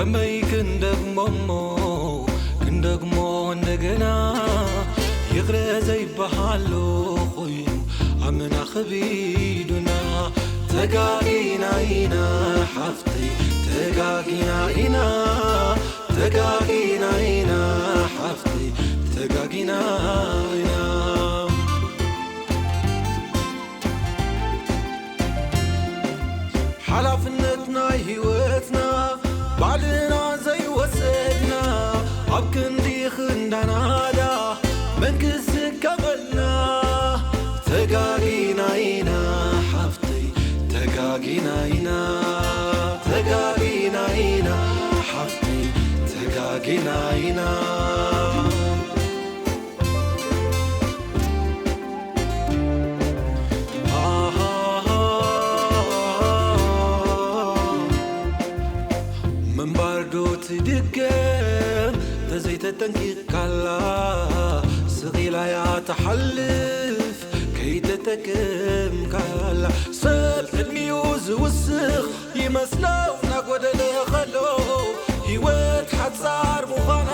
ከመይ ክንደግሞ እሞ ክንደግሞ እንደገና ይቕረ ዘይበሃሎ ኮይኑ ኣምና ኸቢዱና ተጋጊና ኢና ሓፍተይ ተጋጊና ኢና ተጋጊና ኢና ሓፍተይ ተጋጊና ኢና ሓላፍነት ናይ ህይወትና ባዕልና ዘይወሰድና ኣብ ክንዲ ክንዳናዳ መንግስቲ ከበልና ተጋጊና ኢና ሓፍተይ ተጋጊና ኢና ተጋጊና ኢና ሓፍተይ ተጋጊና ኢና ምንባር ዶ ትድገም ተዘይተጠንቂቕካላ ስቕ ኢላ እያ ትሓልፍ ከይተጠቀምካላ ሰብ ዕድሚኡ ዝውስኽ ይመስሎ እናጎደለ ኸሎ ህይወት ሓጻር ምዃና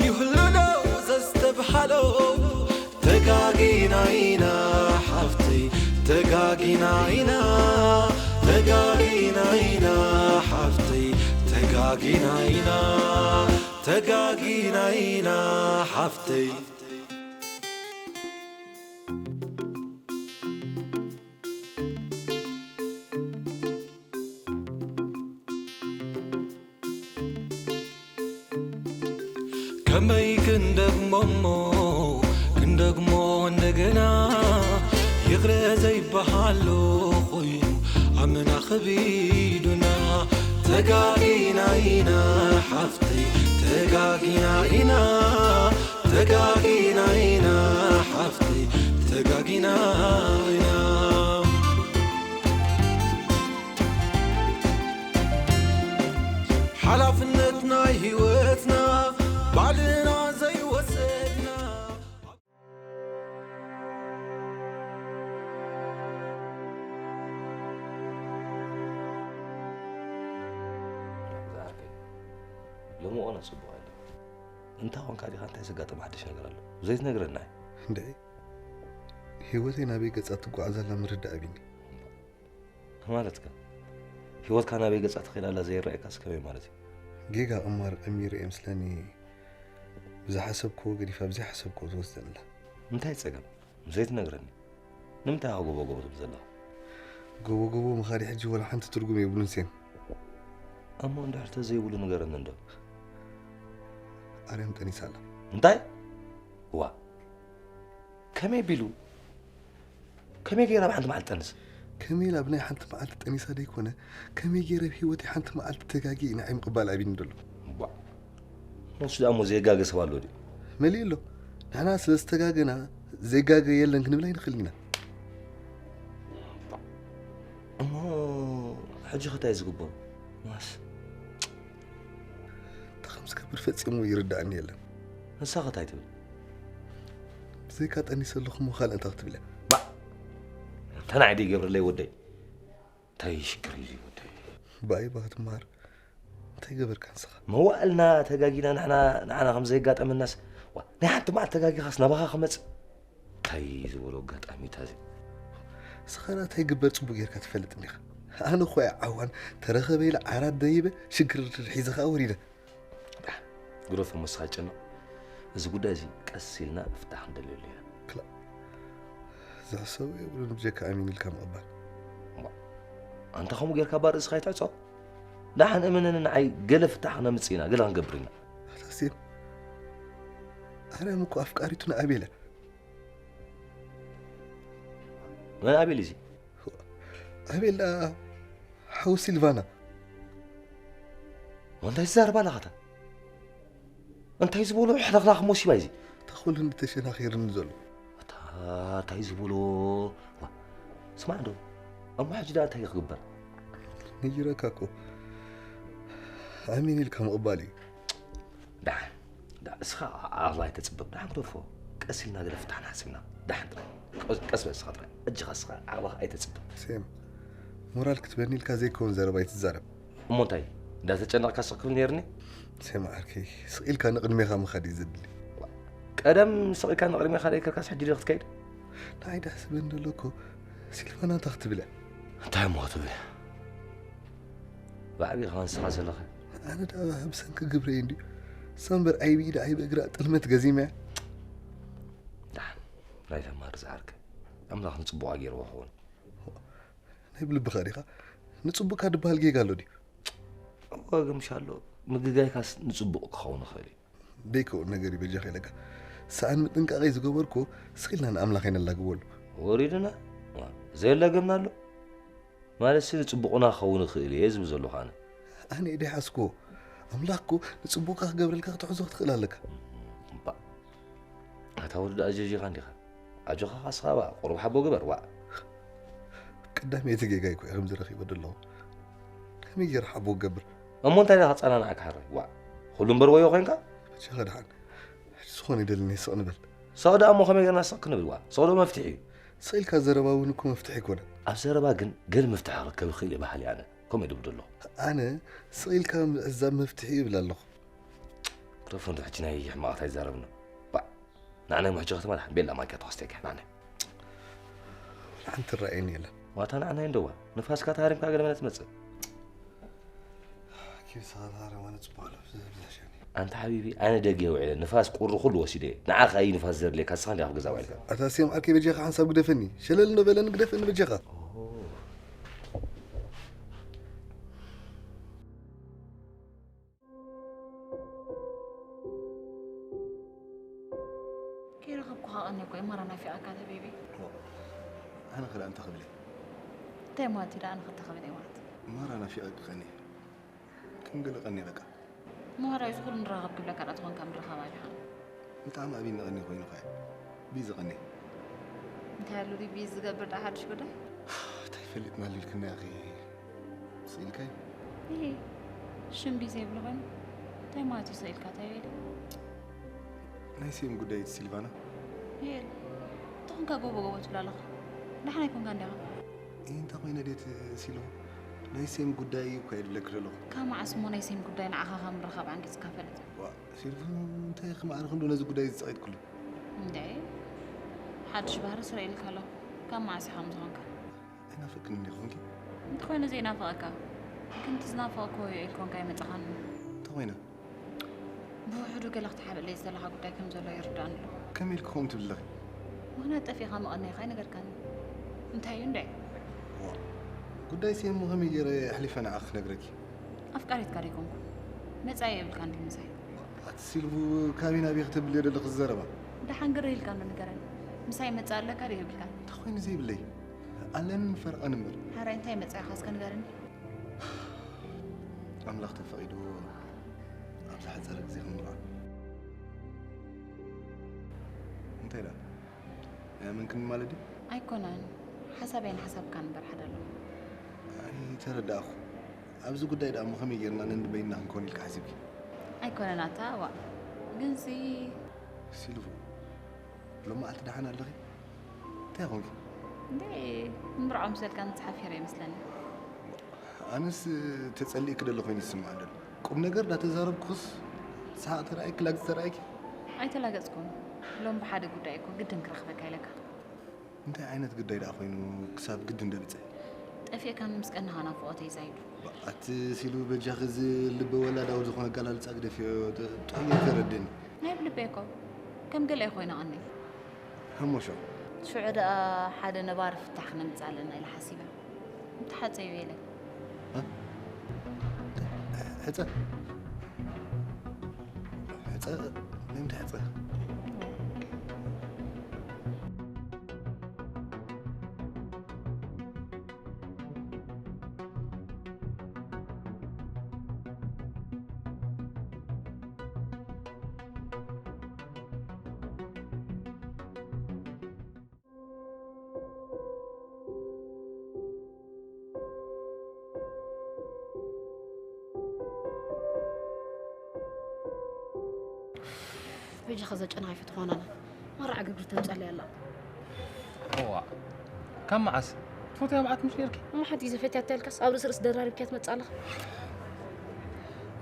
ይህሉ ዶ ዘስተብሃሎ ተጋጊና ኢና ሓፍተይ ተጋጊና ኢና ተጋጊና ኢና ሓፍተይ ተጋጊና ኢና ተጋጊና ኢና ሓፍተይ ከመይ ክንደግሞ እሞ ክንደግሞ እንደገና ይቕረ ዘይበሃሎ ኮይኑ ኣምና ኸቢዱና ተጋጊና ኢና ሓፍተይ ተጋጊና ኢና ተጋጊና ኢና ሓፍተይ ተጋጊና ኢና ሓላፍነት ናይ ህይወትና ባዕልና ዘይወሰድና ሎሚ ኦና ጽቡቕ ኣለ እንታ ኾንካ ዲኻ እንታይ ዘጋጠመ ሓድሽ ነገር ኣሎ ዘይትነግረና እንደ ህይወተይ ናበይ ገጻ ትጓዓዝ ኣላ ምርዳእ ኣቢኒ ማለትከ ህይወትካ ናበይ ገጻ ትኽእል ኣላ ዘይረኣየካስ ከመይ ማለት እዩ ጌጋ ቅማር ቀሚረ እየ ምስለኒ ብዝሓሰብክዎ ገዲፈ ኣብ ዘይሓሰብክዎ ትወስደኒ ኣላ እንታይ ጸገም ዘይትነግረኒ ንምንታይ ኢኻ ጎቦ ጎቦ ትብል ዘለኻ ጎቦ ጎቦ ምኻድ ሕጂ ወላ ሓንቲ ትርጉም የብሉን ሴም እሞ እንድሕር ተዘይብሉ ንገረኒ እንዶ ኣርያም ጠኒሳ ኣላ እንታይ ዋ ከመይ ቢሉ ከመይ ገይራ ኣብ ሓንቲ መዓልቲ ጠንስ ከመይ ኢላ ብናይ ሓንቲ መዓልቲ ጠኒሳ ደይኮነ ከመይ ገይረ ኣብ ህይወተይ ሓንቲ መዓልቲ ተጋጊ ኢና ዓይም ቅባል ኣቢኒ ደሎ ንሱ ደኣ እሞ ዘየጋገ ሰብ ኣሎ ድዩ መሊእ ኣሎ ንሕና ስለ ዝተጋገና ዘይጋገ የለን ክንብል ኣይንኽእል ኢና እሞ ሕጂ ኸታይ ዝግበሩ ማስ እንታይ ከም ዝገብር ፈጺሙ ይርዳእኒ የለን ንሳ ኸታይ ትብል ብዘይካ ጠኒሰ ኣለኹ እሞ ካልእ እንታይ ክትብል እያ ተናዒ ይገብርለይ ወደይ እንታይ ሽግር እዩ ወደይ ባይባ ክትመሃር እንታይ ገበርካ ንስኻ መዋእልና ተጋጊና ንሕና ንዓና ከም ዘየጋጠመናስ ዋ ናይ ሓንቲ መዓልቲ ተጋጊኻስ ናባኻ ክመጽእ እንታይ ዝበሎ ኣጋጣሚ እታ እዚ ንስኻ እንታይ ግበር ጽቡቅ ጌርካ ትፈልጥ እንዲኻ ኣነ እኮ እየ ዓዋን ተረኸበ ኢለ ዓራት ደይበ ሽግር ሒዘ ከዓ ወሪደ ግደፎ መስኻ ጨነቕ እዚ ጉዳይ እዚ ቀስ ኢልና ፍታሕ ክንደልየሉ ኢና ክላ ዝሕሰቡ የብሉን ብጀካ ኣሚን ኢልካ ምቕባል ኣንታ ከምኡ ጌርካ ባ ርእስኻ ይትዕጾ ደሓን እመነኒ ንዓይ ገለ ፍታሕ ክነምጽእ ኢና ገለ ክንገብር ኢና ኣታስቴም ኣርያም እኮ ኣፍቃሪቱ ንኣቤለ መን ኣቤል እዚ ኣቤል ደኣ ሓው ሲልቫና እንታይ ትዛረባ ኣለኻታ እንታይ ዝበሎ ሕለኽላኽ ሞሲባ እዚ ተኹሉ ንተሸናኺርኒ ዘሎ እንታይ ዝበሎ ስማዕ ዶ እሞ ሕጂ ዳ እንታይ ክግበር ነጊረካ እኮ ኣሚን ኢልካ ምቕባል እዩ ዳሓን ዳ እስኻ ኣላ ኣይተፅበብ ዳሓን ክደፎ ቀስ ኢልና ገለ ፍታሕ ንሓስብና ዳሓን ጥራይ ቀስ በል እስኻ ጥራይ እጅኻ እስኻ ኣላ ኣይተፅበብ ሴም ሞራል ክትበኒ ኢልካ ዘይከውን ዘረባ ኣይትዛረብ እሞ እንታይ እንዳተጨነቕካ ስቕ ክብል ነይርኒ። ሰም ዓርከይ፣ ስቕ ኢልካ ንቕድሜኻ ምኻድ እዩ ዘድሊ። ቀደም ስቕ ኢልካ ንቕድሜኻ ደይከርካስ ሕጂ ዶ ክትከይድ? ንዓይ ዳሕስበኒ ዘሎ እኮ ሲልቫና እንታይ ክትብል እያ? እንታይ እሞ ክትብል እያ? ብዓብዪ ኸማን ንስኻ ዘለኻ። ኣነ ደኣ ብሰንኪ ግብረይ እንድዩ። እሳ እምበር ኣይ ብኢዳ ኣይ ብእግራ ጥልመት ገዚመያ። ደሓን ናይ ተማር ዝዓርከ ኣምላኽ ንጽቡቓ ገይርዎ ኸውን። ናይ ብልብኻ ዲኻ? ንጽቡቕካ ድበሃል ጌጋ ኣሎ ድዩ? እወ፣ ገምሻ ኣሎ። ምግጋይካስ ንጽቡቕ ክኸውን ይኽእል እዩ። ደይከውን ነገር እዩ በጃኻ ኢለካ። ሰኣን ምጥንቃቐይ ዝገበርኩ ስቕ ኢልና ንኣምላኽ ኣይነላግበሉ። ወሪድና? ዋ፣ ዘየላገምና ኣሎ? ማለትሲ ንጽቡቕና ክኸውን ይኽእል እየ ዝብል ዘለኹ ኣነ። ኣነ እየ ደይሓዝክዎ። ኣምላኽ እኮ ንጽቡቕካ ክገብረልካ ክትሕዞ ክትኽእል ኣለካ። እባ፣ ኣታ ወዲ ደኣ ጀጂኻ እንዲኻ። ኣጆኻ ካስኻ ባ፣ ቁሩብ ሓቦ ግበር፣ ዋእ። ቀዳመይቲ ጌጋይ እኮ እየ ከምዚ ረኺበ ዘለኹ። ከመይ ገይረ ሓቦ ክገብር? እሞ እንታይ ደኣ ክጸናንዓካ ሕራይ? ዋእ፣ ኩሉ እምበር ወዮ ኮይንካ? በጃኻ ደሓን። ሕጂ ዝኾነ ይደልኒ ስቕ ንበል። ስቕ ደኣ እሞ ከመይ ጌርና ስቕ ክንብል? ዋእ፣ ስቕ ዶ መፍትሒ እዩ? ስቕ ኢልካ ዘረባ እውን እኮ መፍትሒ ኣይኮነን። ኣብ ዘረባ ግን ገለ ምፍትሒ ክርከብ ይኽእል እየ በሃሊ ኣነ። ከምኡ እየ ድብል ዘለኹ። ኣነ ስቕ ኢልካ ምዕዛብ መፍትሒ እዩ እብል ኣለኹ። ክረፉ እንዶ ሕጂ ናይ ሕማቓት ኣይዛረብና። ባዕ፣ ንዓናይ ምሕጂ ከተማ ደሓን ቤላ ማንኪያ ተኸስተካ ንዓናይ። ሓንቲ ትረኣየኒ የለን። ዋታ ንዓናይ እንደዋ፣ ንፋስካ ተሃሪምካ ገለ መለ ትመጽእ። ኪብ ሰላሳ ኣርባዕተ ጽቡቕ ኣሎ፣ ብዝሕ ብዝሕ ሸኒ። ኣንታ ሓቢቢ፣ ኣነ ደገ ውዒለ፣ ንፋስ ቁሪ ኩሉ ወሲደ። ንዓኻ እዩ ንፋስ ዘድልየካ፣ ንስኻ እንዲኻ ኣብ ገዛ ውዒልካ። ኣታ ሴም ዓርከይ በጃኻ ሓንሳብ ግደፈኒ። ሸለል እንዶ በለኒ ግደፈኒ በጃኻ። ኦ። ከይረኸብኩኻ ቀንየ እኮ እየ፣ ማራ ናፊቐካ ተቤቢ። ኦ፣ ኣነ ኸ ደኣ እንታይ ክብል እየ? እንታይ ማለት እዩ ደኣ ኣነ ኸ እንታይ ክብል እየ ማለት? ማራ ናፊቐኪ ቀንየ። ከም ገለ ቀንየ በቃ። ምሃራይ እዚ ኩሉ ንራኸብ ክብለካ ደኣ ትኾንካ ምርኻብ ኣቢኻ። ብጣዕሚ ኣብይ ንቐንየ ኮይኑ ኸኣ። ብይ ዝቐንየ። እንታይ ኣሎ ድዩ ብይ ዝገብር ደኣ ሓድሽ ጉዳይ? እንታይ ፈሊጥና ኣልልክና ኢኺ? ስኢልካይ? እሂ፣ ሽም ድዩ ዘይብሉ ኮይኑ? እንታይ ማለት እዩ ስኢልካ? እንታይ ኢለ? ናይ ሴም ጉዳይ እቲ ሲልቫና? ሄል፣ እንታይ ኮንካ ጎቦ ጎቦ ትብል ኣለኻ? ደሓን ኣይኮንካን ዲኻ? እይ፣ እንታይ ኮይነ ድየ እቲ ሲልቫ? ናይ ሴም ጉዳይ እዩ እኮ እየ ድብለኪ ዘለኹ። ካብ መዓስ እሞ ናይ ሴም ጉዳይ ንዓኻ ካብ ምርኻብ ዓንጊጽካ ፈለጥ? ዋ፣ ሲልቫ፣ እንታይ ክማዕረ ክንዶ ነዚ ጉዳይ ዝጸቒጥክሉ? እንዴ፣ ሓድሽ ባህሪ ስረ ኢልካ ኣለኹ። ካብ መዓስ ኢኻ ከምዚ ኾንካ? ኣይናፍቅክን እንዲኺ ኮንኪ? እንተኾይነ ዘይናፍቐካ፣ ግን እቲ ዝናፈቐ ኮዮ ኢልኮንካ ኣይመጻኻን። እንተኾይነ? ብውሑዱ ገለ ክትሓብእለይ ዝደለኻ ጉዳይ ከም ዘሎ ይርዳእኒ ኣሎ። ከመይ ኢልኪ ከምኡ ትብሊ ኣለኺ? ምኽንያት ጠፊእካ ምቐነይካ ኣይነገርካኒ። እንታይ እዩ እንድዒ? ዋ፣ ጉዳይ ሴም እሞ ከመይ ገይረ ኣሕሊፈ ንዓኺ ክነግረኪ? ኣፍቃሪትካ ዶ ኣይኮንኩን? መጻኢ የብልካን ድዩ ምሳይ? ኣቲ ሲልቡ፣ ካበይ ናበይ ክተብልዮ ዘለኺ ዘረባ? ደሓን ግርህ ኢልካ እንዶ ንገረኒ። ምሳይ መጻኢ ኣለካ ዶ የብልካን? እንታይ ኮይኑ ዘይብለይ? ኣለኒ ንፈርቐን እምበር። ሓራይ እንታይ መጻኢኻ እስከ ንገረኒ? ኣምላኽ ተፈቒድዎ ኣብ ዝሓጸረ ግዜ ክንምርዖ። እንታይ ደኣ? ኣይኣመንክን ማለት ድዩ? ኣይኮነን። ሓሳበይ ንሓሳብካ እምበር ሓደ ኣሎ። ኣይተረዳእኹ። ኣብዚ ጉዳይ ደኣ እሞ ከመይ ጌርና ነንበይንና ክንከውን ኢልካ ሓሲብኪ? ኣይኮነን ኣታ፣ ዋእ። ግንሲ ሲልፉ፣ ሎም መዓልቲ ደሓን ኣለኺ? እንታይ ኾንኪ? እንዴ፣ ምርዖ ምሰልካ ንጽሓፍ ሄረ ይመስለኒ። ኣነስ ተጸሊእኪ ደሎ ኮይኑ ይስምዓኒ ደሎ። ቁም ነገር ዳተዛረብኩስ ሰሓቕ ተራእይኪ፣ ላግጺ ተራእይኪ? ኣይተላገጽኩን። ሎም ብሓደ ጉዳይ እኮ ግድን ክረኽበካ ኢለካ። እንታይ ዓይነት ግዳይ ደኣ ኮይኑ ክሳብ ግድን ደብጽሕ? ጠፊእካኒ ምስ ቀናኻ ናፍቖተይ ዛይዱ። ኣቲ ሲሉ በጃኺ እዚ ልበ ወላዳዊ ዝኾነ ኣገላልጻ ግደፍዮ፣ ጥ-፣ ጥዑይ ኣይተረድእኒ። ናይ ብልበይ እኮ ከም ገለ ኮይነ ቀኒ። ሃሞሾ። ሽዑ ደኣ ሓደ ነባሪ ፍታሕ ክነምጽእ ኣለና ኢለ ሓሲበ። እንተሓጸዩ ኢለ። እ? ሕጸ? ሕጸ? ንምንታይ ሕጸ? በጃኻ እዛ ጨና ኣይፈትዋን ኣነ። ማራ ዕግርግር ተምጻለይ ኣላ። እዋ፣ ካብ መዓስ? ትፈትያ መዓት ምሽ ነርኪ? እሞ ሓንቲ ግዜ ፈትያታ ኢልካስ ኣብ ርእሲ ርእሲ ደራሪብክያ ትመጽእ ኣለኻ።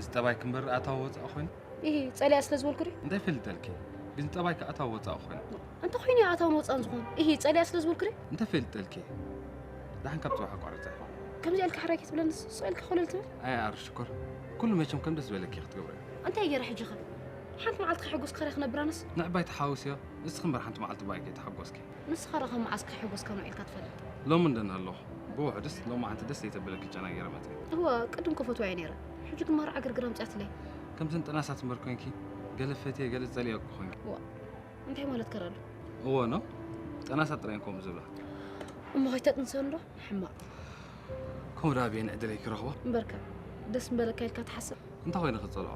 እዚ ጠባይ ክንበር ኣታዊ ወፃኢ ኮይኑ? ይሄ ጸሊያ ስለ ዝበልኩ ድዩ? እንታይ ፈልጠልኪ? ግን ጠባይ ከኣታዊ ወፃኢ ኮይኑ? እንተ ኮይኑ ኣታውን ወፃን ዝኾን ይሄ ጸሊያ ስለ ዝበልኩ ድዩ? እንታይ ፈልጠልኪ? ደሓን ካብ ፅባሕ ኣቋርፃ። ከምዚ ኢልካ ሕራይ ክትብለንስ ስቕ ኢልካ ኮለል ትብል? ኣይ ኣር ሽኮር፣ ኩሉ መቸም ከም ደስ ዝበለኪ ክትገብረ። እንታይ ገይረ ሕጂ ኸ ሓንቲ መዓልቲ ከሕጉስ ክኸረ ክነብራንስ? ንዕባይ ተሓውስዮ። ንስኺ እምበር ሓንቲ መዓልቲ ባይ ከይተሓጎስኪ። ንስኻ ረኸ መዓስ ከሕጉስካ ውዒልካ ትፈልጥ? ሎሚ እንደናለኹ። ብውሕዱስ ሎማዓንቲ ደስ ዘይተብለኪ ጨና ገይረ መፅእ። እወ ቅድም ክፈትዋ እየ ነይረ። ሕጂ ግን ማራ ዕግርግር ኣምፅኣትለይ። ከምተን ጠናሳት እምበር ኮንኪ ገለ ፈትየ ገለ ፀሊኦ እኮ ኮንኪ። እንታይ ማለት ከራሉ? እወ ኖ፣ ጠናሳት ጥራይ እየን ከምኡ ዝብላ። እሞ ከይተጥንሰን ዶ? ሕማቕ። ከምኡ ደኣ ብየን ዕድለይ ክረኽቦ? እምበርካ ደስ ምበለካ ኢልካ ትሓስብ? እንታይ ኮይነ ክፀልኦ?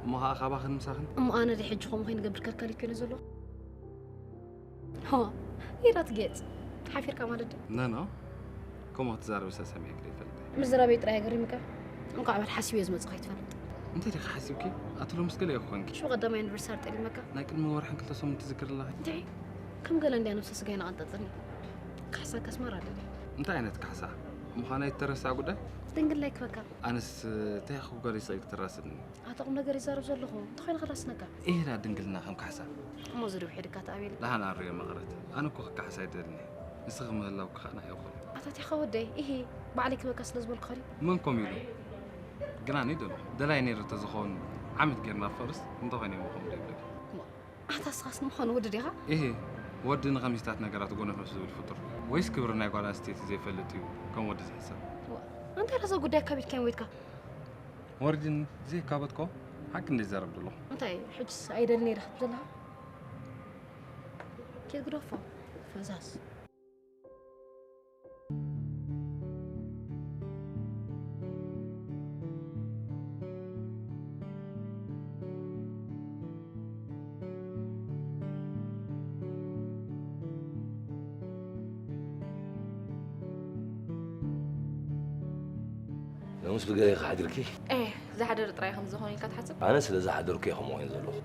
እሞ ከዓ ካባኽን ምሳኽን? እሞ ኣነ ድየ ሕጂ ከምኡ ኮይነ ገብር ከልካሊ ኮይነ ዘሎ? ሆ ኢራት ጌጽ ሓፊርካ ማለት ድዩ? ኖ ኖ፣ ከምኡ ክትዛረብ ሰሰሚዐ ክደ ይፈልጥ። ምዝራበይ ጥራይ ኣገሪምካ። እንኳዕ ባል ሓሲበዮ ዝመጽእ ከይትፈልጥ። እንታይ ዲኺ ሓሲብኪ? ኣቲ ሎምስ ገለ እየ ክኾንኪ። ሽዑ ቀዳማይ ኣኒቨርሳሪ ጠሊመካ። ናይ ቅድሚ ወርሕን ክልተ ሰሙን ትዝክር ኣለኺ? እንታይ ከም ገለ እንድያ ነብሰ ስጋይ ናቐንጠጥኒ። ካሕሳካስ ማራ ኣለኒ። እንታይ ዓይነት ካሕሳ? ምዃና ይተረሳዕ ጉዳይ? ድንግል ላይ ክበካ። ኣነስ እንታይ ክጓል ይስቕ ክትራስኒ? ኣታ ቁም ነገር ይዛረብ ዘለኹ እንተኾይነ ክራስነካ። ኢራ ድንግልና ከም ካሕሳ። እሞ ዝድው ሒድካ ተኣቢል። ደሓን ኣርዮ መቐረት። ኣነ እኮ ክካሕስ ኣይደልን እየ። ንስኺ ምህላውኪ ከዓ ንዓይ ይኹን። ኣታ ቲኻ ወደይ ኢሂ ባዕለይ ክበካ ስለ ዝበልኩኻ ድዩ? መን ኮም ኢሉ? ግና እኔ ደለኹ ደላይ ነይሩ ተዝኸውን ዓመት ጌርና ፈርስ እንተኾይነ እሞ ከም ደብለኪ። እሞ ኣታ ስኻስ ንምዃኑ ወዲ ዲኻ? ኢሂ ወዲ ንኸሚስታት ነገራት ጎነፍ ነሱ ዝብል ፍጡር ወይስ ክብሪ ናይ ጓል ኣንስተይቲ ዘይፈልጥ እዩ ከም ወዲ ዝሕሰብ? እዋ፣ እንታይ ራዛ ጉዳይ ካቢድካዮም ወይድካ? ወርዲን ዘይካበትኮ ሓቂ እንደ ይዛረብ ደለኹ። እንታይ ሕጅስ ኣይደልን ኢኻ ዘለኻ? ኬት ግደፎ ፈዛዝ። ሎምስ ብገሌ ክሓድርኪ? ኤ፣ ዝሓደር ጥራይ ከም ዝኾነ ኢልካ ትሓስብ? ኣነ ስለ ዝሓደርኩ እየ ከምኡ ኮይኑ ዘለኹ።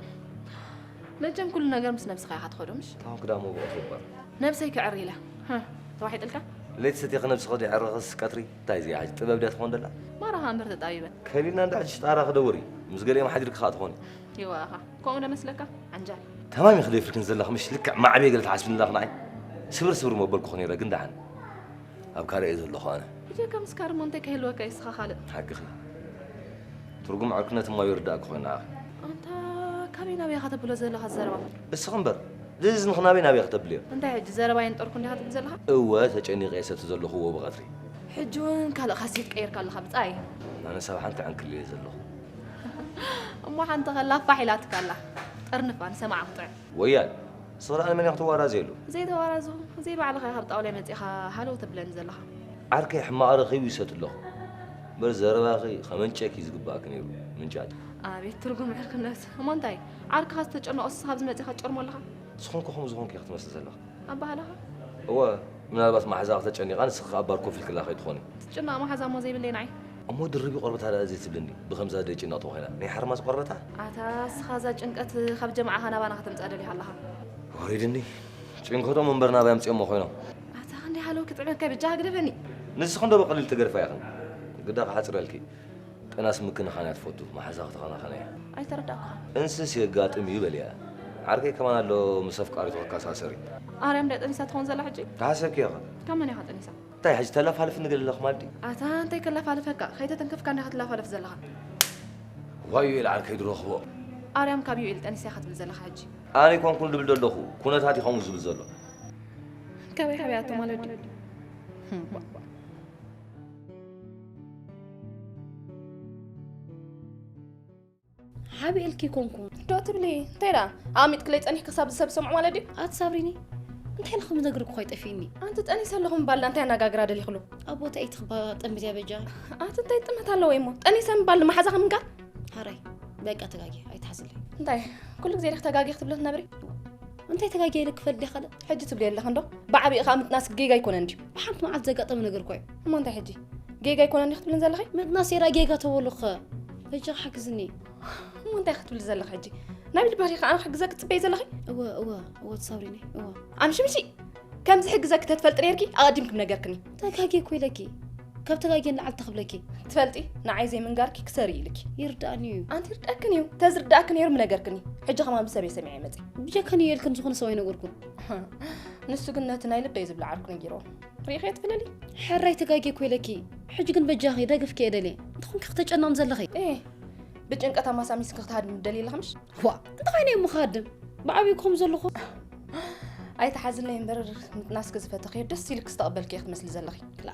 መቸም ኩሉ ነገር ምስ ነብስኻ ኢኻ ትኸዶ፣ ምሽ? ታውን ክዳሞ ብቕትሪ እባ። ነብሰይ ክዕሪ ኢለ። ሃ፣ ተዋሒጥልካ? ለይቲ ሰቲኺ ነብስኺ ድየዕረኽስ ቀትሪ? እንታይ እዚኣ ሕጂ ጥበብ ድያ ትኾን ደላ? ማራኻ እምበር ተጣቢበ። ከሊልና እንዳ ሕጂ ጣራ ክደውሪ። ምስ ገሊኦም ሓዲርኪ ኸኣ ትኾኒ። ይዋእኻ። ከምኡ ዶ መስለካ? ዓንጃል። ተማም ኢኺ ደፊርክን ዘለኺ ምሽ ልክዕ ማዕበይ ገለ ትሓስብኒ ኣለኺ ንዓይ። ስብር ስብር መበልኩ ኸ ነይረ ግን ደሓን። ኣብ ካርእ እየ ዘለኹ ኣነ። ብጀካ ምስካር እሞ እንታይ ከይህልወካ እዩ እስኻ ካልእ። ሓቅኺ። ትርጉም ዕርክነት እሞ ይርዳእኪ ኮይኑ ንዓኺ። ኣንታ ካበይ ናበይ ኢኻ ተብሎ ዘለኻ ዘረባ? እስኺ እምበር ዝዝንኺ ናበይ ናበይ ኢኺ ተብልዮ? እንታይ ሕጂ ዘረባ የንጠርኩ እንዲኻ ትብል ዘለኻ? እወ ተጨኒቐ እየ ሰቲ ዘለኹዎ ብቐትሪ። ሕጂ እውን ካልእ ካሴት ቀይርካ ኣለኻ ብጻይ። ኣነ ሳብ ሓንቲ ዕንክሊል እየ ዘለኹ። እሞ ሓንቲ ከላ ፋሕ ኢላትካ ኣላ። ጠርንፋ ንሰማዓ ክጥዕም። ወያል ስኽራን መን ክትዋራዘየሉ? ዘይተዋራዙ ዘይባዕልኻ ካብ ጣውላይ መጺኻ ሃለው ተብለኒ ዘለኻ። ዓርከይ ሕማቕ ረኺቡ ይሰት ኣለኹ። እምበር ዘረባኺ ከመንጨኪ ዝግባእኪ ነይሩ። ምንጫት። ኣቤት ትርጉም ዕርክነት። እሞ እንታይ ዓርክኻ ዝተጨነቖ ስኻ ኣብዚ መጺኻ ትጨርሞ ኣለኻ? ዝኾንኩ ከምኡ ዝኾንኩ ኢኺ ትመስሊ ዘለኺ። ኣባህላኻ? እወ ምናልባት መሓዛኺ ተጨኒቓ ንስኺ ከኣ ባር ኮፍ ኢልክላ ከይትኾኒ። ትጭነቕ መሓዛ እሞ ዘይብለይ ንዓይ። እሞ ድርቢ ቆርበት ኣለኣ ዘይትብልኒ ብኸምዛ ደይ ጭነቕ ተኾይና ናይ ሓርማዝ ቆርበታ። ኣታ እስኻ እዛ ጭንቀት ካብ ጀምዓኻ ናባና ከተምጽኣ ደሊኻ ኣለኻ። ወሪድኒ ጭንቀቶም እምበር ናባይ ኣምጺኦሞ ኮይኖም። ኣታ ክንደይ ሃለው ክጥዕመካ በጃኻ ግደፈኒ። ንስኺ እንዶ ብቐሊል ትገድፋ ኢኽን ግዳ ክሓጽረልኪ። ጥናስ ምክንኻን እያ ትፈቱ መሓዛ ክትኸናኸን እያ። ኣይተረዳእኩኻን። እንስስ የጋጥም እዩ በልያ። ዓርከይ ከማን ኣሎ ምስ ኣፍቃሪቱ ክከሳሰር እዩ። ኣርያም ድያ ጠኒሳ ትኸውን ዘላ ሕጂ? ተሓሰብክዮ ኸ? ካብ መን ኢኻ ጠኒሳ? እንታይ ሕጂ ተላፋልፍኒ ገለ ኣለኹ ማለት ድዩ? ኣታ እንታይ ከላፋልፈካ ከይተተንከፍካ እንዲኻ ትላፋልፍ ዘለኻ። ዋይ ዩኤል ዓርከይ ድረኽቦ። ኣርያም ካብ ዩኤል ጠኒሳ ኢኻ ትብል ዘለኻ ሕጂ? ኣነ ኣይኮንኩን ድብል ዘለኹ ኩነታት እዩ ከምኡ ዝብል ዘሎ። ካበይ ሓቢኣቶ ማለት ድዩ? ሓቢኤልኪ ኮንኩ ዶ ትብሊ እንታይ ደኣ ኣሚጥክለይ ጸኒሕኪ ክሳብ ዝሰብ ዝሰምዑ ማለት ድዩ? ኣቲ ሳብሪኒ እንታይ ኢልኩም ዝነግርኩ ኳይ ጠፊእኒ። ኣንቲ ጠኒሰ ኣለኹ ምባል እንታይ ኣነጋግራ ደሊኽሉ? ኣብ ቦታ ኢትኽባ ጠምት እያ በጃ። ኣቲ እንታይ ጥመት ኣለዎ እሞ ጠኒሰ ምባል መሓዛ ከምንጋር? ሓራይ በቃ ተጋጊ ኣይትሓዝለይ። እንታይ ኩሉ ግዜ ዲኺ ተጋጊ ክትብሊ ትነብሪ? እንታይ ተጋጊ ኢለ ክፈልጥ ዲኻ ካልእ? ሕጂ ትብሊ ኣለኺ እንዶ ብዓቢኡ ከኣ ምጥናስ ጌጋ ኣይኮነን ድዩ? ብሓንቲ መዓልቲ ዘጋጠመ ነገር እኮ እዩ። እሞ እንታይ ሕጂ ጌጋ ኣይኮነን ዲኺ ትብልን ዘለኺ? ምጥናስ የራ ጌጋ ተበሉኸ በጃ ሓግዝኒ። እሞ እንታይ ክትብሊ ዘለኺ ሕጂ? ናብ ልባሪ ከኣ ክሕግዘ ክትጽበይ ዘለኺ? እወ እወ እወ ትሳብሪኒ እወ። ኣምሽምሺ ከምዚ ሕግዘኪ ተትፈልጢ ነርኪ ኣቐዲምኪ ምነገርክኒ። ተጋጌ እኮ ኢለኪ። ካብ ተጋግየ ንላዕሊ ተኽብለኪ። ትፈልጢ፣ ንዓይ ዘይምንጋርኪ ክሰሪ ኢልኪ። ይርዳእኒ እዩ። ኣንቲ ይርዳእክን እዩ። ተዝርዳእክ ነይሩ ምነገርክኒ። ሕጂ ከማን ብሰበይ ሰሚዐ መጺ። ብጀካኒ የልክን ዝኾነ ሰብ ኣይነገርኩን። ንሱ ግን ነቲ ናይ ልበይ ዝብላዓልኩ ነጊርዎ። ርኢኸ ትብለሊ። ሕራይ ተጋግየ እኮ ኢለኪ። ሕጂ ግን በጃኺ ደገፍኪ እየ ደልየ። እንተኾንኪ ክተጨነቕን ዘለኺ። ኤ፣ ብጭንቀት ኣማሳሚስኪ ክትሃድሚ ትደልዪ ኣለኺ ምሽ? ዋእ፣ እንታይ ነይ እሞ ክሃድም? ብዓብዩ ከም ዘለኹ። ኣይትሓዝለይ እምበር፣ ምጥናስኪ ዝፈተኽዮ ደስ ኢልኪ ዝተቐበልክዮ ክትመስሊ ዘለኺ። ክላ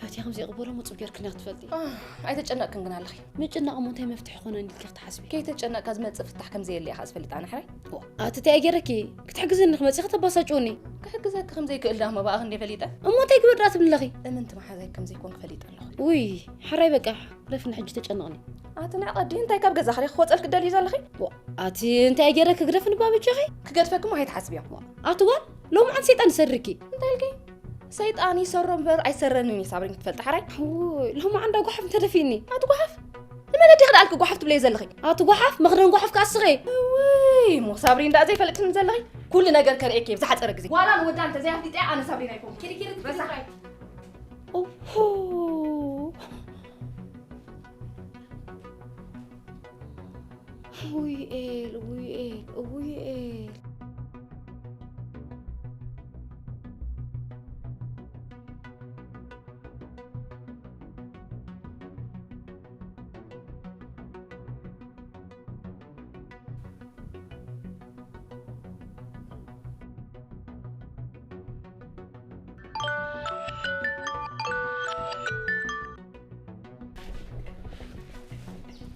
ፈትያ ከም ዘይቕበሎ ምፁብ ጌርክልኒ ክትፈልጢ። ኣህ፣ ኣይተጨነቕክን ግን ኣለኺ። ምጭናቕ እሞ እንታይ መፍትሒ ኮነ እንዲልኪ ክትሓስቢ? ከይተጨነቕካ ዝመፅእ ፍታሕ ከም ዘየለ ኢኻ ዝፈልጥ ኣነ ሕራይ። ዋእ፣ ኣቲ እንታይ ገይረኪ? ክትሕግዝኒ ክመፂ ከተባሳጭውኒ። ክሕግዘኪ ከም ዘይክእል ዳሞ ብኣኽ እንደ ፈሊጠ። እሞ እንታይ ግበር ደኣ ትብሊ ኣለኺ? እምንቲ መሓዛይ ከም ዘይኮንኪ ፈሊጠ ኣለኹ። ውይ፣ ሕራይ በቃ፣ ግደፍኒ ሕጂ ተጨነቕኒ። ኣቲ ንዕቐዲ እንታይ ካብ ገዛኺ ዲኺ ክወፀልኪ ትደልዪ ዘለኺ? ዋእ፣ ኣቲ እንታይ ገይረኪ ግደፍኒ ባብጃኺ? ክገድፈኪ እሞ ኣይትሓስብዮ። ኣቲ ጓል፣ ሎምዓንቲ ሰይጣን ይሰርኪ። እንታይ ኢልኪ? ሰይጣን ይሰሮ እምበር ኣይሰረንን እዩ ሳብሪን ክትፈልጢ ሕራይ። ውይ፣ ሎምዓንቲ ጓሓፍ እንተደፊእኒ። ኣቲ ጓሓፍ? ንመን ኣዲኺ ደኣ ኢልኪ ጓሓፍ ትብለይ ዘለኺ? ኣቲ ጓሓፍ፣ መኽደን ጓሓፍ ከኣ እስኺ። ውይ፣ እሞ ሳብሪን ደኣ ዘይፈለጥክኒ ዘለኺ? ኩሉ ነገር ከርእየኪ እየ ብዝሓጸረ ግዜ። ዋላ ንወዳ እንተዘይኣፍሊጠያ ኣነ ሳብሪን ኣይኮንኩን። ኪዲ ኪዲ ትበሳሕ። ኦሆ። ውይ ኤል፣ ውይ ኤል፣ ውይ ኤል።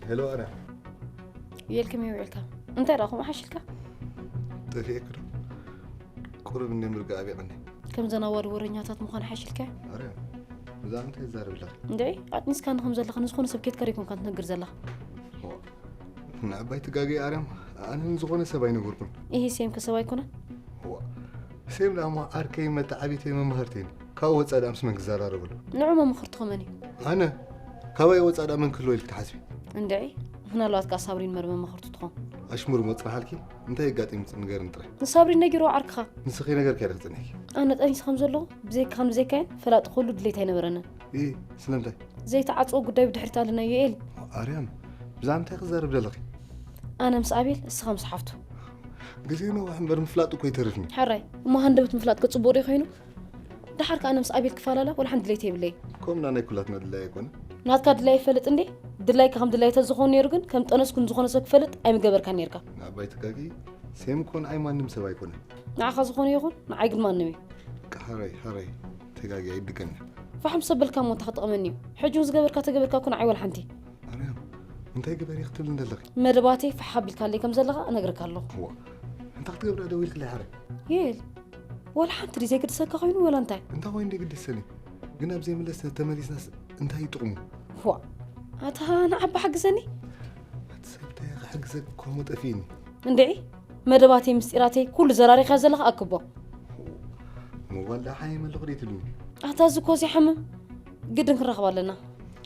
ሄሎ ኣረ። የልክም ይውዕልካ እንታይ ዳኹም ሓሽልካ? ጠፊኤክ ዶ? ቁሩብ እንደ ምርጋእ ኣቢቕኒ። ከምዘን ኣዋልድ ወረኛታት ምዃን ሓሽልካ? ኣረ፣ ብዛዕባ እንታይ ትዛረብ ኣለኻ? እንድዒ፣ ኣጥኒስካኒ ከም ዘለኻ ንዝኾነ ሰብ ኬድካ ደይኮንካ ትነግር ዘለኻ። ንዓባይ ትጋገይ ኣርያም፣ ኣነ ንዝኾነ ሰብ ኣይነገርኩን። ኢሂ ሴም ከ ሰብ ኣይኮነን? ዋ፣ ሴም ደኣ እሞ ዓርከይ፣ መተዓቢተይ፣ መማህርተይን። ካብኡ ወጻኢ ደኣ ምስ መን ክዘራረበሉ? ንዑ መማኽርትኹም መን እዩ? ኣነ። ካባይ ወጻኢ ደኣ መን ክህልዎ ኢልኪ ትሓስቢ? እንድዒ፣ ምናልባት ከኣ ሳብሪን መር መማኽርቱ ትኾን። ኣሽሙር እሞ ጽናሓልኪ፣ እንታይ ኣጋጢሙ ንገርኒ ጥራይ። ንሳብሪን ነጊርዎ ዓርክኻ። ንስኺ ነገርክያ ዲኺ ጸኒሕኪ? ኣነ ጠኒሰ ከም ዘለኹ፣ ብዘይካኻን ብዘይካየን ፈላጢ ክህሉ ድሌት ኣይነበረንን። ኢሂ፣ ስለምንታይ? ዘይተዓጽወ ጉዳይ ብድሕሪት ኣለና ዮኤል። ኣርያም፣ ብዛዕባ እንታይ ክዛረብ ደለኺ? ኣነ ምስ ኣቤል፣ እስኻ ምስ ሓፍቱ። ግዜ ነዋሕ እምበር ምፍላጥ እኮ ይተርፍኒ። ሕራይ፣ እሞ ሃንደበት ምፍላጥ ከ ጽቡቕ ድዩ ኮይኑ? ደሓር ከኣ ኣነ ምስ ኣቤል ክፈላለ ወላ ሓንቲ ድሌት የብለይ። ከምኡ ናይ ኩላትና ድላይ ኣይኮነ። ናትካ ድላይ ይፈልጥ እንዴ? ድላይካ ከም ድላይ ተዝኸውን ነይሩ ግን ከም ጠነስኩ ንዝኾነ ሰብ ክፈልጥ ኣይምገበርካን ነይርካ። ንዓባይ ተጋጊ ሴም እኮ ንዓይ ማንም ሰብ ኣይኮነን። ንዓኻ ዝኾነ ይኹን ንዓይ ግን ማንም እዩ። በቃ ሕራይ ሕራይ ተጋጊ ኣይድገምና። ፋሕ ምስ ኣበልካ እሞ እንታይ ክጠቕመኒ እዩ? ሕጂ እውን ዝገበርካ ተገበርካ እኮ ንዓይ ወላ ሓንቲ። ኣርያም እንታይ ግበሪ ክትብልኒ ዘለኺ? መደባተይ ፋሕ ኣቢልካለይ ከም ዘለኻ እነግረካ ኣለኹ። እዋ እንታይ ክትገብሪ ደኣ ደዊልክለይ ሕራይ? ዮኤል ወላ ሓንቲ ድዩ ዘይግድሰካ ኮይኑ ወላ እንታይ? እንታይ ኮይኑ ደይግድሰኒ? ግን ኣብ ዘይምለስ ተመሊስናስ እንታይ እዩ ጥቕሙ? ዋእ ኣታ ንዓባ ሓግዘኒ። ኣቲ ሰብ እንታይ ክሕግዘኪ ከምኡ ጠፊእኒ። እንድዒ መደባተይ ምስጢራተይ ኩሉ ዘራሪኻ ዘለኻ ኣክቦ። ሞባይል ደኣ ሓይም ኣለኹ ደይትብልኒ? ኣታ እዚ እኮ ዘይሓምም ግድን ክንራኸብ ኣለና።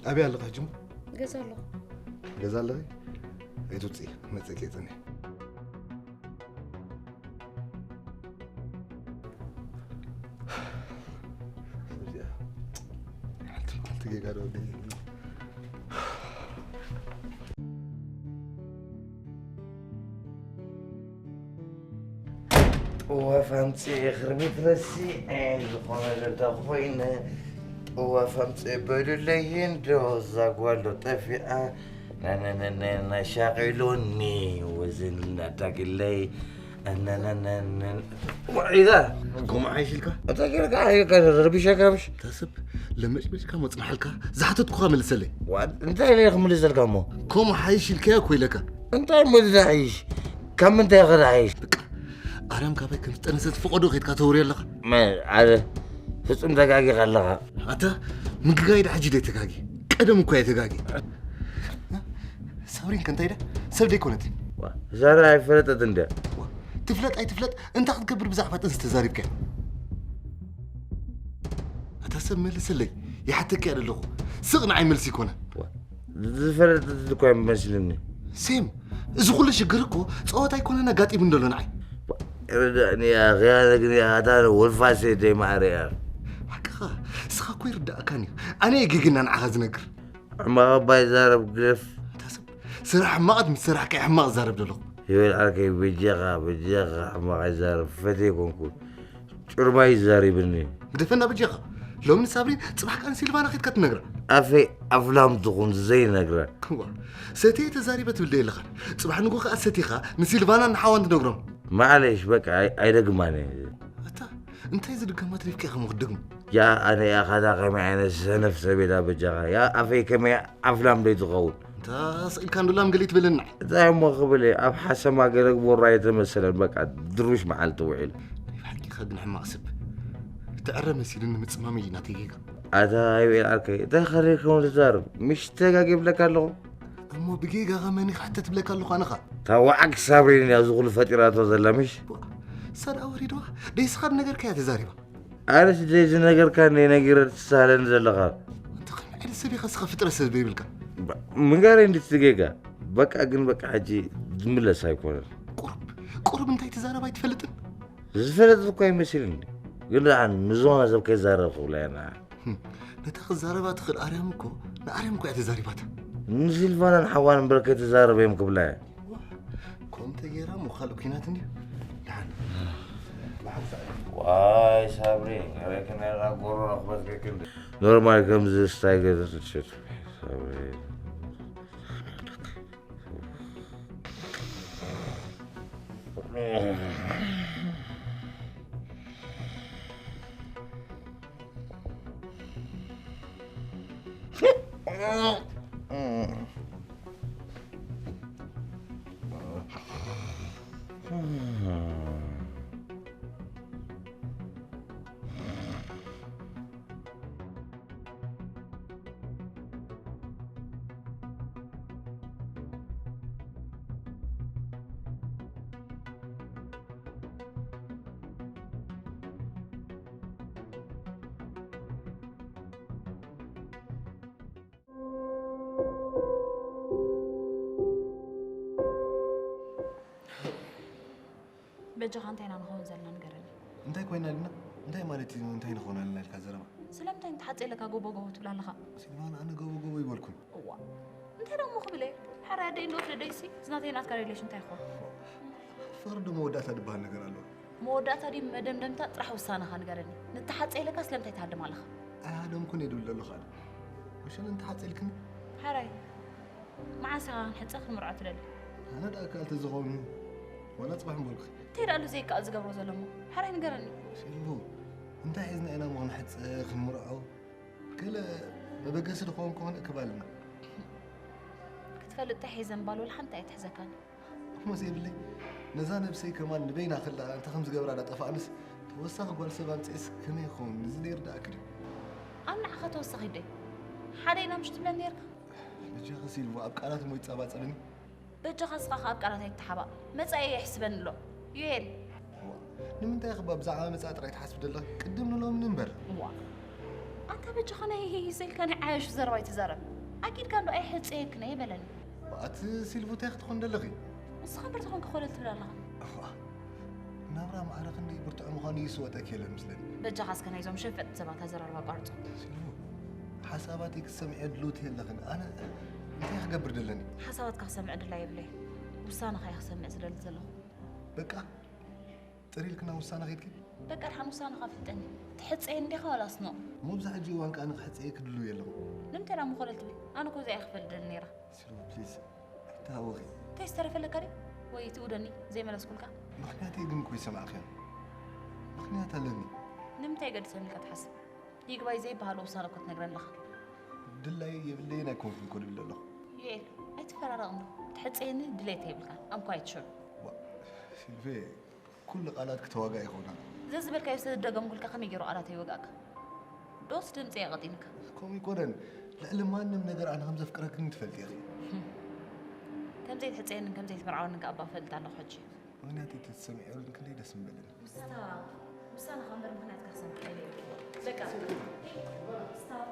ኣበይ ኣለኺ ሕጂ እሞ? ገዛ ኣለኹ። ገዛ ኣለኺ? ኣይትውፅኢ መፀኪ እየ ፀኒሐ። ጥዋፍ ኣምፅኤ ክርቢት ረሲዐ ዝኾነ ዶ እንተኾይነ ጥዋፍ ኣምፅኤ በሉለይ እንዶ እዛ ጓል ዶ ጠፊኣ ናናናናና ሻቒሎኒ ወዝን ኣዳግለይ ኣናናናናን ዋዒዛ ከምኡ ሓይሽ ኢልካ እንታይ ገይርካ ሓይልካ ረቢሸካ ምሽ ተስብ ለመጭመጭካ መፅናሕልካ ዝሓተትኩኻ መልሰለይ ዋ እንታይ ኢለ ክምልሰልካ እሞ ከምኡ ሓይሽ ኢልካዮ እኮ ኢለካ እንታይ እሞ ዝሓይሽ ካብ ምንታይ ክረሓይሽ በቃ ኣርያም ካባይ ከም ዝጠነሰት ፈቐዶ ከይድካ ተወርዮ ኣለኻ መ ኣረ ፍጹም ተጋጊኻ ኣለኻ ኣታ ምግጋይ ዳ ሕጂ ደይ ተጋጊ ቀደም እኮ እየ ተጋጊ ሳብሪን ከ እንታይ ኢላ ሰብ ደይኮነት ዛራ ኣይፈለጠትን ድያ ትፍለጥ ኣይትፍለጥ እንታይ ክትገብር ብዛዕባ ጥንሲ ተዛሪብካ ኣታ ሰብ መልሰለይ ይሓተካ እየ ዘለኹ ስቕ ንዓይ መልሲ ይኮነ ዝፈለጠት እኮ ይመስልኒ ሴም እዚ ኩሉ ሽግር እኮ ፀወታ ኣይኮነን ኣጋጢሙ እንደሎ ንዓይ ርዳእኒ እያ ኽያነ ግን እያ ኣታ ወልፋሴ ደይማዕረ እያ ሓቅኻ እስኻ እኮ እኮ ይርዳእካን እዩ። ኣነ እየ ጌግና ንዓኻ ዝነግር። ሕማቕ እባ ይዛረብ ግደፍ። ኣንታ ሰብ፣ ስራሕ ሕማቓት ምስ ስራሕ ከይ ሕማቕ ዝዛረብ ዘለኹ። ይበል ዓርከይ፣ በጃኻ፣ በጃኻ ሕማቕ ኣይዛረብ፣ ፈትየ ኣይኮንኩን። ጭርባ ይዛሪብኒ። ግደፈና በጃኻ። ሎሚ ንሳብሪን፣ ጽባሕ ከኣ ንሲልቫና ኬድካ ትነግራ። ኣፈይ ኣፍላም ትኹን ዘይነግራ። እዋ፣ ሰትየ ተዛሪበ ትብል ዶ የለኻን? ጽባሕ ንግሆ ከኣ ሰቲኻ ንሲልቫና ንሓዋን ትነግሮም። ማዕለሽ፣ በቃ ኣይ-፣ ኣይደግማን እየ። ኣታ፣ እንታይ ዝድገማ ትሪፍካ ኢኻ እሞ ክትደግሞ? ያ፣ ኣነ እያ ካታ ከመይ ዓይነት ሰነፍ ሰብ እየ ዳ በጃኻ? ያ፣ ኣፈይ ከመይ ኣፍላም ዶ ትኸውን? እንታ ስቕ ኢልካ እንዶ ላም ገለ ኣይትበለና። እንታይ እሞ ክብል እየ? ኣብ ሓሰማ ገለ ግቦራ ኣይተመሰለን፣ በቃ ድሩሽ መዓልቲ ውዒሉ። ናይ ብሓቂኻ ግን ሕማቕ ሰብ። እተዐረ መሲሉኒ ምጽማመይ እዩ ናተይ ጌጋ። ኣታ ኣይቤል ዓርከይ፣ እንታይ ከሪር ከም ትዛረብ? ምሽ ተጋጊ ይብለካ ኣለኹ። እሞ ብጌጋኻ መን እዩ ክሕተት ይብለካ ኣለኹ ኣነኻ? እታ ዋዕግ ሳብሪን እያ እዚ ኩሉ ፈጢራቶ ዘላ ምሽ? ዋ፣ እሳ ደኣ ወሪድዋ? ደይስኻ ዝነገርካያ ተዛሪባ? ኣነስ ደይ ዝነገርካኒ ነጊረ ትሳሃለኒ ዘለኻ። ኣንታ ከመይ ዓይነት ሰብ ኢኻ እስኻ ፍጥረት ሰብ ዘይብልካ? ባ-፣ ምንጋረይ እንድትጌጋ። በቃ ግን በቃ ሕጂ ዝምለስ ኣይኮነን። ቁሩብ፣ ቁሩብ እንታይ ትዛረብ ኣይትፈልጥን? ዝፈለጥት እኳ ይመስልኒ። ግን ደኣ ንዝኾነ ሰብ ከይዛረብ ክብላ እየ ንዓ። ህም፣ ነታ ክዛረባ ትኽእል ኣርያም እኮ ንኣርያም እኮ እያ ተዛሪባታ። ንሲልቫናን ሓዋን እምበር ከይትዛረብ እዮም ክብላ እየ። ዋ፣ ከምኡ እንተ ጌራ እሞ ካልእ ኲናት እንድዩ። ደሓን። ደሓን ሰዓት። ዋይ ሳብሪ፣ ረኪና ኢልካ ጎሮሮ ክበትከኪ እንዲ። ኖርማል ከምዚ ስታይ ገለ ትሽት። ሳብሪ። በጃኻ እንታይ ኢና ንኸውን ዘለና ንገረኒ። እንታይ ኮይና ኣለና? እንታይ ማለት እዩ እንታይ ንኸውን ኣለና ኢልካ ዘረባ? ስለምንታይ እንተሓፀ ኢለካ ጎቦ ጎቦ ትብል ኣለኻ? ሲልቫና፣ ኣነ ጎቦ ጎቦ ይበልኩን። እዋ፣ እንታይ ደሞ ክብል እየ? ሕራይ ኣደይ እንዶ ወደደይሲ፣ እዚ ናተይ ናትካ ሪሌሽን እንታይ ይኸውን? ፍቕሪ ዶ መወዳእታ ዝበሃል ነገር ኣለዎ? መወዳእታ ድዩ መደምደምታ ጥራሕ ውሳነኻ ንገረኒ። ንተሓፀ ኢለካ ስለምንታይ ትሃድም ኣለኻ? ኣይሃደምኩን እየ ድብል ዘለኹ ኣነ። መሸለ እንተሓፀ ኢልክኒ? ሕራይ፣ መዓስ ኢኻ ክንሕፀ ክንምርዖ ትደሊ? ኣነ ደኣ ከኣልቲ ዝኸውን ዋላ ጽባሕ ምበልኩ። እንታይ ደኣሉ ዘይከኣል ዝገብሮ ዘሎ እሞ? ሕራይ ንገረኒ። ሸልቡ፣ እንታይ ሒዝና ኢና እሞ ክንሕፀ ክንምርዖ? ገለ መበገሲ ድኸውን ከሆነ እክብ ኣለና። ክትፈልጥ እንታይ ሒዘ ምባል ወላ ሓንቲ ኣይትሕዘካን። እሞ ዘይብለይ፣ ነዛ ነብሰይ ከማን ንበይና ክላ እንታይ ከም ዝገብራ ዳጠፋኣንስ፣ ተወሳኺ ጓል ሰብ ኣምፅኤስ ከመይ ይኸውን? እዚ ዘይርዳእኪ ድዩ? ኣብ ንዓኻ ተወሳኺ ደይ? ሓደ ኢና ምሽ ትብለን ነይርካ? በጃኺ ሲልቮ፣ ኣብ ቃላት እሞ ይጻባጸበኒ። በጃኻ እስኻ ከኣ ኣብ ቃላት ኣይትተሓባእ። መጻኢ የሕስበኒ ኣሎ። ዩኤል። እዋ፣ ንምንታይ ኢኺ ብዛዕባ መጻኢ ጥራይ ትሓስቢ ዘለኺ? ቅድም ንሎሚ ንንበር። እዋ። ኣንታ በጃኻ ናይ ሂሂ ኢልካ ናይ ዓያሹ ዘረባ ኣይትዛረብ። ኣኪድካ እንዶ ኣይሕጸየክን እየ በለኒ። ኣቲ ሲልቮ፣ እንታይ ክትኾን ደለኺ? ንስኻ እምበር ተኾንካ ኮለል ትብል ኣለኻ። እዋ፣ ናብራ ማዕረ ክንደይ ብርቱዕ ምዃኑ ይስወጠኪ የለን ምስለኒ። በጃኻ እስከ ናይዞም ሸፈጥቲ ሰባት ኣዘራርባ ኣቋርጾ። ሲልቮ፣ ሓሳባተይ ክትሰምዒ ድልውቲ የለኽን። ኣነ እንታይ ክገብር ደለኒ? ሓሳባትካ ክሰምዕ ድላይ የብለይ። ውሳነኻ እየ ክሰምዕ ዝደሊ ዘለኹ። በቃ፣ ጥር ኢልክና ውሳነ ኸይድኪ? በቃ፣ ድሓን ውሳነኻ ፍልጠኒ። ትሕጸየኒ ዲኻ ዋላስ ኖ? እሞ ኣብዚ ሕጂ እዋን ከኣ ንኽሕጸየኪ ድልው የለኹ። ንምንታይ ደኣ እሞ ኮለል ትብል? ኣነ እኮ እዚኣ እየ ክፈል ደሊ ነይራ። ሲልቮ፣ ፕሊዝ፣ ኣይተሃወኺ። እንታይ ዝተረፈለካ ድዩ? ወይ ትእውደኒ ዘይመለስኩልካ? ምኽንያተይ ግን እኮ ይሰማዕክዮ። ምኽንያት ኣለኒ። ንምንታይ ገድሰኒ ኢልካ ትሓስብ? ይግባይ ዘይበሃሎ ውሳነ እኮ ትነግረኒ ኣለኻ። ድላይ የብለይን ኣይኮንኩን እኮ ድብል ዘለኹ። ዩኤል፣ ኣይትፈራረቕ እምበር። ትሕጸየኒ ድሌት የብልካን። I'm quite sure። ዋ፣ ሲልቬ፣ ኩሉ ቃላት ክተዋጋ ይኾና። ዘዝበልካዮ ስለ ዝደገምኩልካ ከመይ ገይሩ ቃላት ይወጋእካ? ዶስ ድምፂ የቐጢንካ? ከምኡ ይኮነን። ልዕሊ ማንም ነገር ኣነ ከም ዘፍቅረክን ትፈልጢ ኢኺ። ከም ዘይትሕጸየንን ከም ዘይትምርዓወንን ከኣ እባ እፈልጥ ኣለኹ ሕጂ። ምኽንያት ተትሰምዕዮን ክንደይ ደስ ምበለኒ። ውሳነ፣ ውሳነኻ እምበር ምኽንያትካ ክሰምዕ ኣይደልን። በቃ። ስታፕ።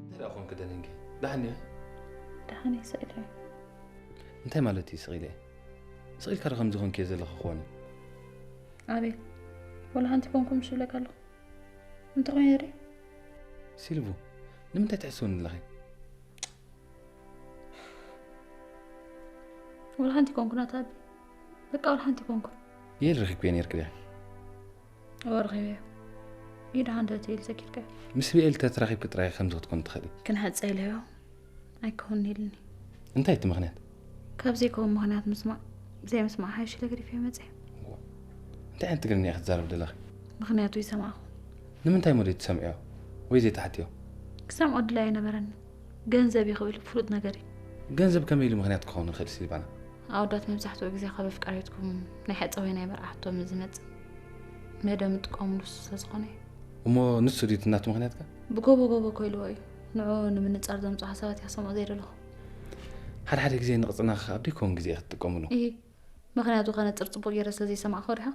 እንታይ ደኣ ኾንክ ደነንጌ? ደሓን ዲኺ? ደሓን እየ፣ ስቕ ኢለ እየ። እንታይ ማለት እዩ ስቕ ኢለ እየ? ስቕ ኢልካ ዶ ከምዚ ኾንክዮ ዘለኻ ክኾነ? ኣቤል፣ ወላ ሓንቲ ኮንኩ ምሽ ይብለካ ኣለኹ። እንተኾይነ ድዩ? ሲልቭ፣ ንምንታይ ትሕስውኒ ኣለኺ? ወላ ሓንቲ ኮንኩ ናታ ኣቢ። በቃ ወላ ሓንቲ ኮንኩ። የል ረኺብክዮ ነይርኪ ዲኺ? እወ ረኺበዮ። ኢዳ ሃንደበት ኢል ዘኪርካዮ። ምስ ብኤል ተተራኺብኪ ጥራይ ከምዚ ክትኮን ትኽእሊ። ክንሕጸ ኢለዮ ኣይከውንን ኢልኒ። እንታይ እቲ ምኽንያት? ካብ ዘይከውን ምኽንያት ምስማዕ፣ ዘይምስማዕ ሓይሽ ኢለ ገዲፈዮ መጽየ። እንታይ ዓይነት ትግርኛ ኢኺ ትዛረቢ ዘለኺ? ምኽንያቱ ይሰማዕኹ። ንምንታይ እሞ ዘይትሰምዕዮ ወይ ዘይትሓትዮ? ክሰምዖ ድላይ ኣይነበረኒ። ገንዘብ እዩ ክብል ፍሉጥ ነገር እዩ። ገንዘብ ከመይ ኢሉ ምኽንያት ክኸውን ይኽእል ሲልቫና? ኣወዳት መብዛሕትኡ ግዜ ካብ ኣፍቃሪትኩም ናይ ሕጸ ወይ ናይ መርዓ ሕቶ ምስ ዝመጽእ መደብ ምጥቃሙ ንሱ ስለ ዝኾነ እዩ። እሞ ንሱ ድዩ እቲ ናቱ ምኽንያትካ? ብጎቦ ጎቦ ኮይልዎ እዩ። ንዑ ንምንጻር ዘምጽኦ ሓሳባት እያ ክሰምዖ ዘይደለኹ። ሓደ ሓደ ግዜ ንቕጽና ኣብ ደይከውን ግዜ ኢኺ ትጥቀምሉ። እሂ፣ ምኽንያቱ ከነጽር ጽቡቕ ገይረ ስለ ዘይሰማዕኩ ዲኻ?